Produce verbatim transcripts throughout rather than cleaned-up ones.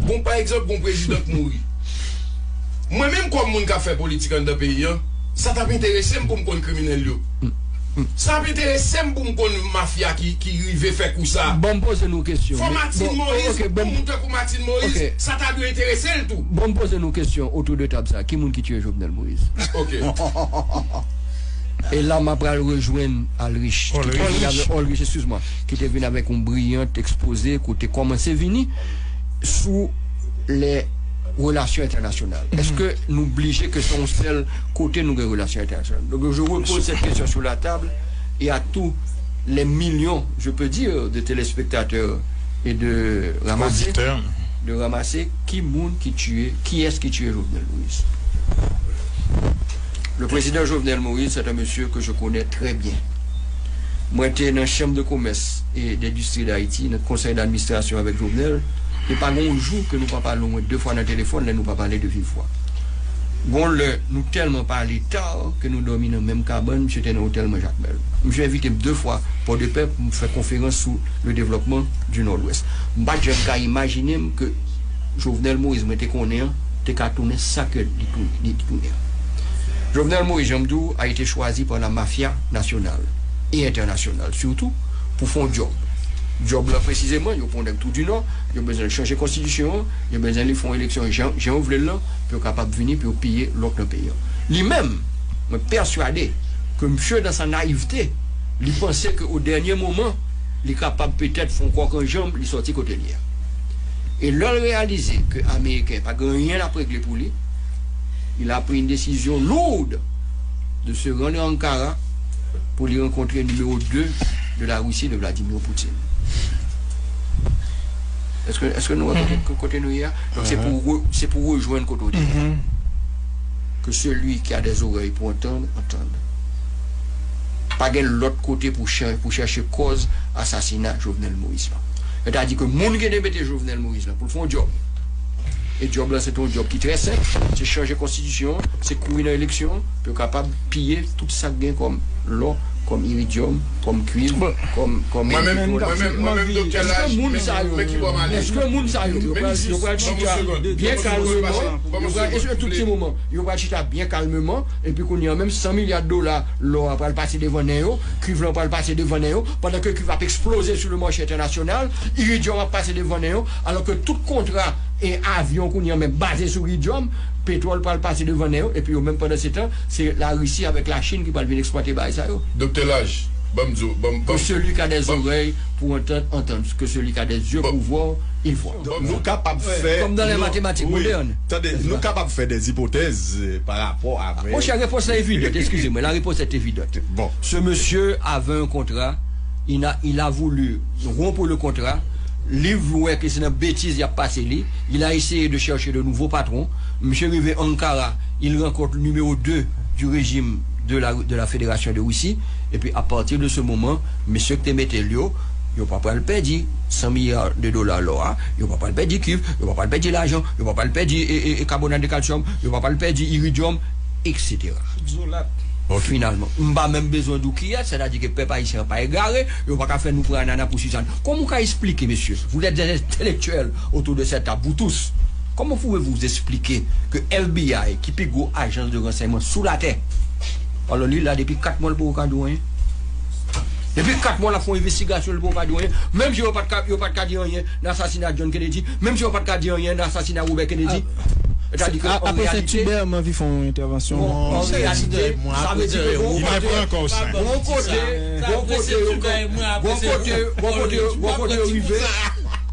Bon, pa egzanp, gon prezidan k mouri. Mwen menm kòm moun k ap fè politik anndan peyi an, sa t ap enterese m pou m konn kriminèl yo. Sa ap enterese m pou m konn mafya ki, ki rive fè kou sa. Ban m poze nou kesyon. Fò Martine Moïse, bon, bon, yon moun tankou Martine Moïse, sa ta dwe enterese l tou. Ban m poze nou kesyon otou de tab sa. Ki moun ki tiye Jovenel Moïse? Ok. E la, m ap pral rejwenn Alrich, ki te vin avèk, Olrich, excuse-moi, ki te vin avèk yon briyant ekspoze kote kòmanse vini sou les relations internationales. Èske nou blije ke se yon sèl kote nou gen relasyon entènasyonal? Donc, je repose cette question sur la table et à tous les millions, je peux dire, de téléspectateurs et de ramasser, de ramasser qui moun ki tiye, qui est-ce qui tiye Jovenel Moïse. Le président Jovenel Moïse, c'est un monsieur que je connais très bien. Mwen te nan Chambre de Commerce et d'Industrie d'Haïti, nan konsèy d'administration avec Jovenel, e pa gen yon jou ke nou pa pale omwen de fwa nan telefòn, lè nou pa pale de viv vwa. Gon lè, nou tèlman pale ta ke nou dòmi nan menm kabann, misye te nan otèl mwen Jakmèl. Misye envite m de fwa Pòdepè pou m fè konferans sou le développement du Nord-Ouest. M pa t janm ka imajine m ke Jovenel Moïse mwen te konnen an te ka tounen sa ke li tou-, li, li tounen an. Jovenel Moïse, jan m di w, a été choisi par la mafia nationale et internationale surtout, pou fè yon djòb. Djòb la presizeman, yo pran nèg Trou di Nò, yo bezwen chanje konstitisyon an, yo bezwen li fè yon eleksyon jan, jan yo vle l lan, pou yo kapab vini, pou yo piye lòt nan peyi an. Li menm, mwen pèswade ke misye, dans sa naïveté, li panse ke o dènye moman, li kapab petèt fè yon kòk an janm, li sòti kote li a. E lè l reyalize ke Ameriken pa gen anyen l ap regle pou li, il a pris une décision lourde de se rendre à Ankara pou li rankontre nimewo de de la Russie, de Vladimir Poutine. Èske, èske nou wè kote, kote nou ye a? Donk, se pou re-, se pou rejwenn kote w te ye a. Que celui qui a des oreilles pour entendre, entende. Pa gen lòt kote pou chan-, pou chèche kòz asasina Jovenel Moïse lan. Sètadi ke moun ki te mete Jovenel Moïse lan pou l fè yon djòb. E djòb lan, se te yon djòb ki trè senp. Se chanje konstitisyon an, se kouri nan eleksyon an, pou yo kapab piye tout sa k gen kòm lò, kòm iridyòm, kòm kwiv, kòm, kòm petwòl, et cetera. Mwen menm, mwen menm, mwen menm, doktè Laj, men ki bò m ale? Èske moun sa yo, èske moun sa yo, yo pral, yo pral chita byen kalmeman, yo pral, èske tout ti moman, yo pral chita byen kalmeman, epi kounye a menm san milya dola lò a pral pase devan nen yo, kwiv lan pral pase devan nen yo, pandan ke kwiv ap eksploze sou le mache entènasyonal, iridyòm ap pase devan nen yo, alò ke tout kontra e avyon kounye a menm baze sou iridyòm, petwòl pral pase devan nen yo, epi yo menm pandan se tan, se Larisi avèk Lachin ki pral vin eksplwate bagay sa yo. Doktè Laj, ban m di w, ban m, ban m. Que celui qui a des oreilles pour entendre, entende. Que celui qui a des yeux pour voir, il voit. Nou kapab fè, kòm dans les mathématiques modernes. Tande, nou kapab fè des hypothèses, euh, par rapport avec. Monchè, repons la évidente, excusez-moi, la réponse est évidente. Bon. Ce monsieur avait un contrat, il a, il a voulu rompre le contrat, li wè ke se nan betiz y ap pase li, il a essayé de chercher de nouveaux patrons, misye rive Ankara, il rencontre numéro deux du régime de la, de la Fédération de Russie, epi à partir de ce moment, mesye ki te mete l yo, yo pa pral pèdi san milya de dola lò a, yo pa pral pèdi kwiv, yo pa pral pèdi lajan, yo pa pral pèdi e, e, e, carbonate de calcium, yo pa pral pèdi iridyòm, et cetera. Finalman, m pa menm bezwen di w kiyès, sètadi ke pèp ayisyen an pa egare, yo pa ka fè nou pran anana pou Sizàn. Kòman w ka eksplike, mesye, vous êtes des intellectuels autour de cette table, vous tous, comment pouvez-vous expliquer que F B I, ki pi gwo ajans de ransèyman sou latè, alò li la depi kat mwa, l poko ka di w anyen? Depi kat mwa l ap fè yon envestigasyon, li poko ka di w anyen. Menm jan yo pa t ka, yo pa t ka di anyen nan asasina John Kennedy, menm jan yo pa t ka di anyen nan asasina Robert Kennedy. Sètadi ke an reyalite, Tibè, m anvi fè yon entèvansyon. Bon, an reyalite, sa vle di ke gon kote, gon kote, gon kote yo, gon kote, gon kote yo, gon kote yo rive,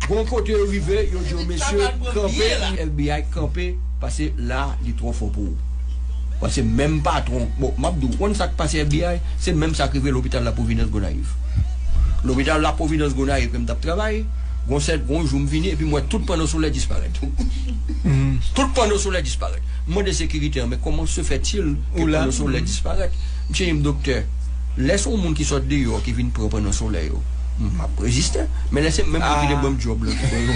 gon kote yo rive, yo di yo, mesye, kanpe, F B I kanpe, paske la, li twò fò pou ou. Paske menm patwon, bon, m ap di w, konn sa k pase F B I, se menm sa k rive lopital La Providence Gonayiv. Lopital La Providence Gonayiv ke m t ap travay, gon sèt, gon jou m vini, epi m wè tout panno solè disparèt. Tout panno solè disparèt. M mande sekirite an, men comment se fait-il que panno solè disparèt? Misye di m, doktè, lè se yon moun ki sot deyò, ki vin pran panno solè yo, m ap reziste. Men lè se menm moun ki te ban m djòb la, ki pran yo.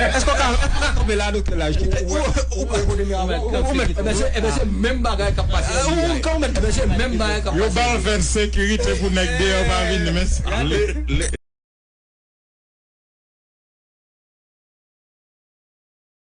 Èske w ka, èske w ka kanpe la, doktè Laj? Kite. Ou, ou, ou, ou, ou, men se, ebyen se menm bagay k ap pase. Ou, ou, ou, ou, ebyen se menm bagay k ap pase. Yo ba l fè sekirite pou nèg deyò pa vini, men se